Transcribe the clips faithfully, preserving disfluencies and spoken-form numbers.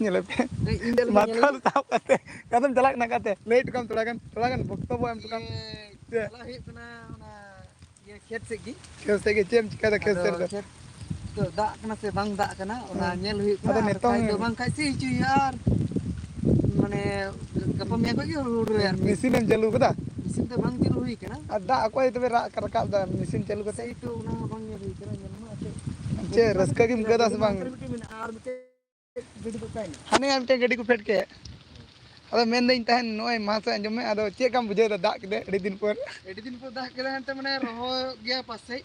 ᱧᱮᱞᱮ ᱯᱮ᱾ ᱤᱧ ᱫᱚ ᱢᱟᱛᱠᱚᱢ ᱥᱟᱵ ᱠᱟᱛᱮ ᱠᱟᱛᱮᱢ ᱪᱟᱞᱟᱜ ᱠᱟᱱᱟ ᱠᱟᱛᱮ᱾ ᱞᱟᱹᱭ ᱦᱚᱴᱚ ᱠᱟᱢ ᱛᱷᱚᱲᱟ ᱜᱟᱱ, ᱛᱷᱚᱲᱟ ᱜᱟᱱ ᱵᱚᱠᱛᱚᱵᱵᱚ ᱮᱢ ᱦᱚᱴᱚ ᱠᱟᱢ᱾ ᱤᱭᱟᱹ, ᱪᱮᱫ? ᱪᱟᱞᱟᱜ ᱦᱩᱭᱩᱜ ᱠᱟᱱᱟ ᱚᱱᱟ ᱤᱭᱟᱹ ᱠᱷᱮᱛ ᱥᱮᱫ ᱜᱮ᱾ ᱠᱷᱮᱛ ᱥᱮᱫ ᱜᱮ ᱪᱮᱫ ᱮᱢ ᱪᱤᱠᱟᱹᱭᱮᱫᱟ ᱠᱷᱮᱛ ᱟᱫᱚ ᱥᱮᱫ ᱨᱮᱫᱚ? ᱠᱷᱮᱛ ᱫᱚ ᱫᱟᱜ ᱠᱟᱱᱟ ᱥᱮ ᱵᱟᱝ ᱫᱟᱜ ᱠᱟᱱᱟ, ᱚᱱᱟ ᱦᱮᱸ᱾ ᱧᱮᱞ ᱦᱩᱭᱩᱜ ᱠᱟᱱᱟ᱾ ᱟᱫᱚ ᱟᱨ ᱱᱤᱛᱚᱝ ᱵᱟᱠᱷᱟᱡ ᱫᱚ ᱵᱟᱝ ᱠᱷᱟᱡ ᱥᱤ ᱦᱚᱪᱚᱭ ᱦᱩᱭᱩᱜᱼᱟ᱾ ᱟᱨ ᱢᱟᱱᱮ ᱜᱟᱯᱟ ᱢᱮᱭᱟᱝ ᱠᱷᱚᱡ ᱜᱮ ᱦᱩᱲᱩ ᱨᱚᱦᱚᱭ ᱟᱨᱠᱤ᱾ ᱢᱮᱥᱤᱱ ᱮᱢ ᱪᱟᱹᱞᱩ ᱠᱟᱫᱟ? ᱢᱮᱥᱤᱱ ᱫᱚ ᱵᱟᱝ ᱪᱟᱹᱞᱩ ᱦᱩᱭ ᱠᱟᱱᱟ᱾ ᱟᱨ ᱫᱟᱜ ᱚᱠᱚᱭ ᱛᱚᱵᱮ ᱨᱟᱜ ᱨᱟᱠᱟᱵ ᱫᱟ ᱢᱮᱥᱤᱱ ᱪᱟᱹᱞᱩ ᱠᱟᱛᱮ? ᱥᱮᱭ ᱛᱚ ᱚᱱᱟ ᱦᱚᱸ ᱵᱟᱝ ᱧᱮᱞ ᱦᱩᱭ ᱠᱟᱱᱟ, ᱧᱮᱞ ᱢᱟ ᱪᱮᱫ᱾ ᱪᱮᱫ ᱨᱟᱹᱥᱠᱟᱹ ᱜᱮᱢ ᱟᱹᱭᱠᱟᱹᱣ ᱫᱟ ᱥᱮ ᱵᱟᱝ? ᱢᱤᱫᱴᱮᱱ ᱢᱮᱱᱟᱜᱼᱟ, ᱟᱨ ᱢᱤᱫᱴᱮᱱ ᱦᱟᱱᱮ ᱟᱨ ᱢᱤᱫᱴᱮᱱ ᱜᱟᱹᱰᱤ ᱠᱚ ᱯᱷᱮᱰ ᱠᱮᱫ᱾ ᱟᱫᱚ ᱢᱮᱱᱫᱟᱹᱧ ᱛᱟᱦᱮᱱ, ᱱᱚᱜᱼᱚᱭ ᱢᱟᱥᱮ ᱟᱸᱡᱚᱢ ᱢᱮ, ᱟᱫᱚ ᱪᱮᱫ ᱞᱮᱠᱟᱢ ᱵᱩᱡᱷᱟᱹᱣ ᱮᱫᱟ ᱫᱟᱜ ᱠᱮᱫᱟᱭ ᱟᱹᱰᱤ ᱫᱤᱱ ᱯᱚᱨ? ᱟᱹᱰᱤ ᱫᱤᱱ ᱯᱚᱨ ᱫᱟᱜ ᱠᱮᱫᱟᱭ, ᱮᱱᱛᱮ ᱢᱟᱱᱮ ᱨᱚᱦᱚᱭᱚᱜ ᱜᱮᱭᱟ ᱯᱟᱥᱮᱡ,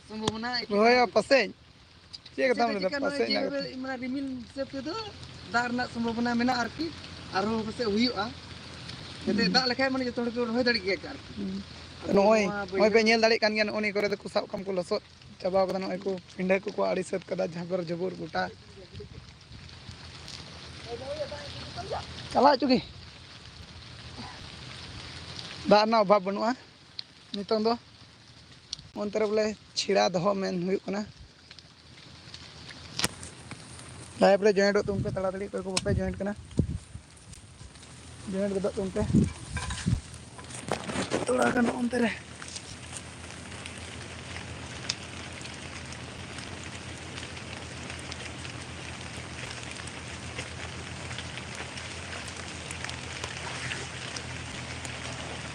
ᱥᱚᱢᱵᱷᱚᱵᱚᱱᱟ ᱮᱠᱴᱩ ᱨᱚᱦᱚᱭᱚᱜ ᱢᱮᱱᱟᱜᱼᱟ᱾ ᱯᱟᱥᱮᱡ? ᱪᱮᱫ ᱠᱟᱛᱷᱟᱢ ᱯᱟᱥᱮᱡ ᱞᱟᱹᱭᱫᱟ? ᱪᱮᱫ ᱠᱟᱱᱟ, ᱯᱟᱥᱮᱡ ᱡᱮ ᱱᱟᱜ ᱠᱟᱛᱷᱟ᱾ ᱢᱟᱱᱮ ᱨᱤᱢᱤᱞ ᱦᱤᱥᱟᱹᱵ ᱛᱮᱫᱚ ᱫᱟᱜ ᱨᱮᱱᱟᱜ ᱥᱚᱢᱵᱷᱚᱵᱚᱱᱟ ᱢᱮᱱᱟᱜᱼᱟ ᱟᱨᱠᱤ, ᱟᱨᱦᱚᱸ ᱯᱟᱥᱮᱡ ᱦᱩᱭᱩᱜᱼᱟ᱾ ᱡᱟᱛᱮ ᱦᱩᱸ᱾ ᱫᱟᱜ ᱞᱮᱠᱷᱟᱡ ᱢᱟᱱᱮ ᱡᱚᱛᱚ ᱦᱚᱲ ᱠᱚ ᱨᱚᱦᱚᱭ ᱫᱟᱲᱮᱜ ᱜᱮᱭᱟ ᱟᱨᱠᱤ᱾ ᱦᱩᱸ᱾ ᱟᱫᱚ ᱱᱚᱜᱼᱚᱭ, ᱱᱚᱣᱟ ᱱᱚᱜᱼᱚᱭ ᱯᱮ ᱵᱟᱹᱭᱦᱟᱹᱲ ᱧᱮᱞ ᱫᱟᱲᱮᱭᱟᱜ ᱠᱟᱱ ᱜᱮᱭᱟ, ᱱᱚᱜᱼᱚ ᱱᱤᱭᱟᱹ ᱠᱚᱨᱮ ᱫᱚᱠᱚ ᱥᱟᱵ ᱠᱟᱜ ᱠᱚ ᱞᱚᱥᱚᱫ ᱪᱟᱵᱟᱣ ᱠᱟᱫᱟ, ᱱᱚᱜᱼᱚᱭ ᱠᱚ ᱯᱤᱸᱰᱟᱹ ᱠᱚᱠᱚ ᱟᱹᱰᱤ ᱥᱟᱹᱛ ᱠᱟᱫᱟ, ᱡᱷᱟᱸᱠᱚᱨ ᱡᱷᱟᱹᱵᱩᱨ ᱜᱚᱴᱟ᱾ ᱪᱟᱞᱟᱣ ᱦᱚᱪᱚ ᱜᱮ᱾ ᱫᱟᱜ ᱨᱮᱱᱟᱜ ᱚᱵᱷᱟᱵᱽ ᱵᱟᱹᱱᱩᱜᱼᱟ ᱱᱤᱛᱚᱝ ᱫᱚ᱾ ᱚᱱᱛᱮ ᱨᱮ ᱵᱚᱞᱮ ᱪᱷᱤᱲᱟ ᱫᱚᱦᱚ ᱢᱮᱱ ᱦᱩᱭᱩᱜ ᱠᱟᱱᱟ᱾ ᱞᱟᱭᱤᱵᱷ ᱨᱮ ᱡᱚᱭᱮᱱᱴᱚᱜ ᱛᱟᱵᱚᱱ ᱯᱮ ᱛᱟᱲᱟᱛᱟᱲᱤ, ᱚᱠᱚᱭ ᱠᱚ ᱵᱟᱯᱮ ᱡᱚᱭᱮᱱᱴ ᱠᱟᱱᱟ, ᱡᱚᱭᱮᱱᱴ ᱜᱚᱫᱚᱜ ᱛᱟᱵᱚᱱ ᱯᱮ᱾ ᱛᱷᱚᱲᱟ ᱜᱟᱱ ᱚᱱᱛᱮ ᱨᱮ